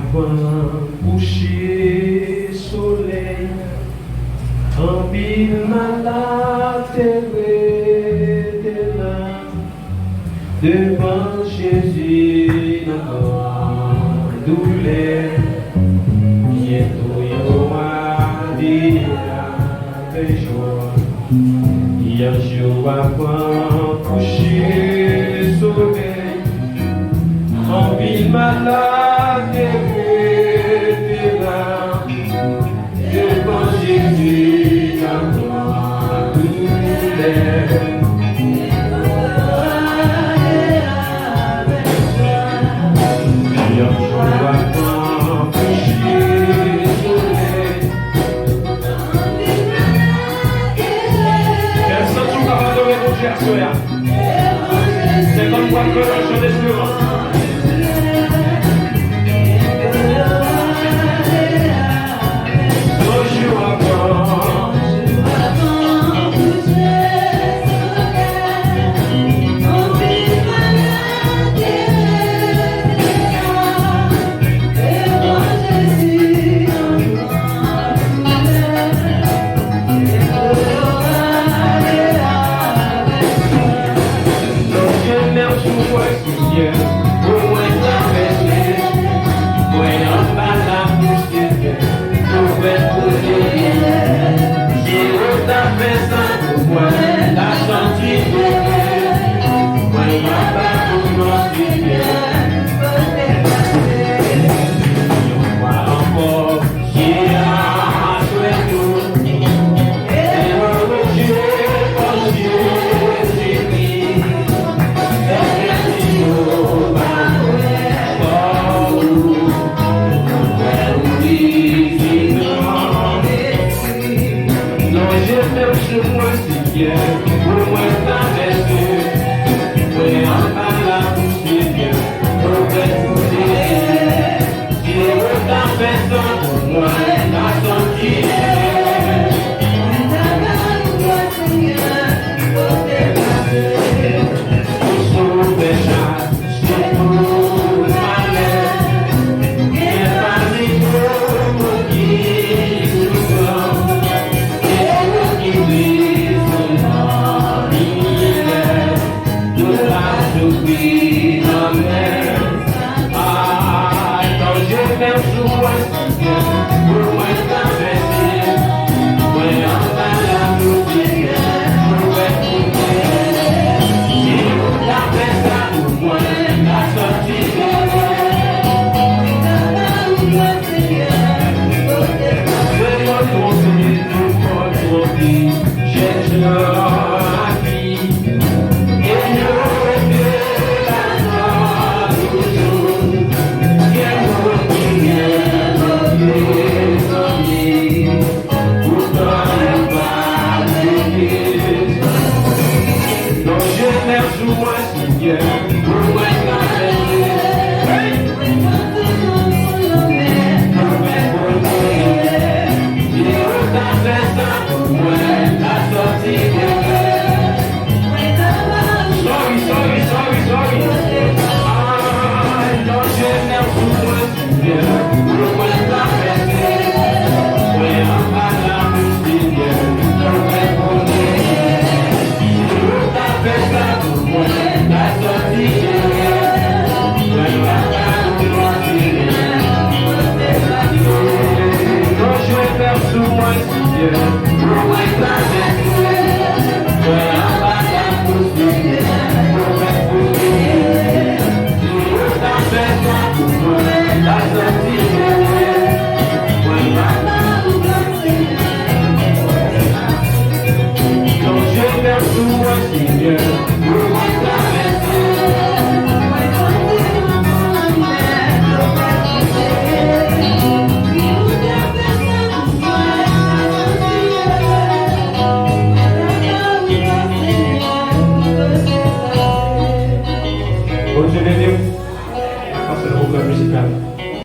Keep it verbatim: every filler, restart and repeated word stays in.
Avan kouche solèy, anpil malad te rete la. Devan Jezi nan gran doulè, byento yo ale avèk jwa. Yon jou avan kouche solèy, anpil malad te rete la. Devan Jezi nan gran doulè. Yon jou avan kouche solèy. Kèl sans ou kapab adore Bondye aswè a? Se kòm w ap fè yon jan de silans. Yon jou avan. Lonje men w sou mwen, Senyè, pou mwen travèse. Mwen anba lapli, Senyè, pou mwen kote. Si w ta fè sa pou mwen, m ta santi byen. Mwen anba lapli, Senyè, pou mwen pase. Yon fwa ankò, Lonje men w sou mwen, Senyè, pou mwen travèse. Mwen anba lapli, Senyè, pou mwen kote. Si w ta fè sa pou mwen, m ta santi byen. Ou sou fè chak, sou tout malè. Gen pami nou moun ki soufran, gen moun ki bezwen nan limyè. Nou pa soufri nan men. Ay, lonje men w sou mwen, Senyè, pou mwen travèse. Mwen anba lapli, Senyè, pou mwen kote. Si w ta fè sa pou mwen, m ta santi byen. Se yo twonpe nou, fò twonpe, chèche lavi. E yo rete ladan toujou. Gen moun ki gen move zanmi, poutan yo pa rete. Lonje men w sou mwen, Senyè, pou mwen travèse. Hey! Pou mwen kote. Si w ta fè sa pou mwen, m ta santi byen. Sorry, sorry, sorry, sorry. Ay, lonje men w sou mwen, Senyè, pou mwen travèse. Mwen anba lapli, Senyè, pou mwen kote. Si w ta fè sa pou mwen, m ta santi byen. Mwen anba lapli, Senyè. Lonje men w sou mwen, Senyè, pou mwen travèse. Mwen anba lapli, Senyè, pou mwen kote. Si w ta fè sa pou mwen, m ta santi byen. Mwen anba lapli, Senyè. Lonje men w sou mwen, Senyè, pou mwen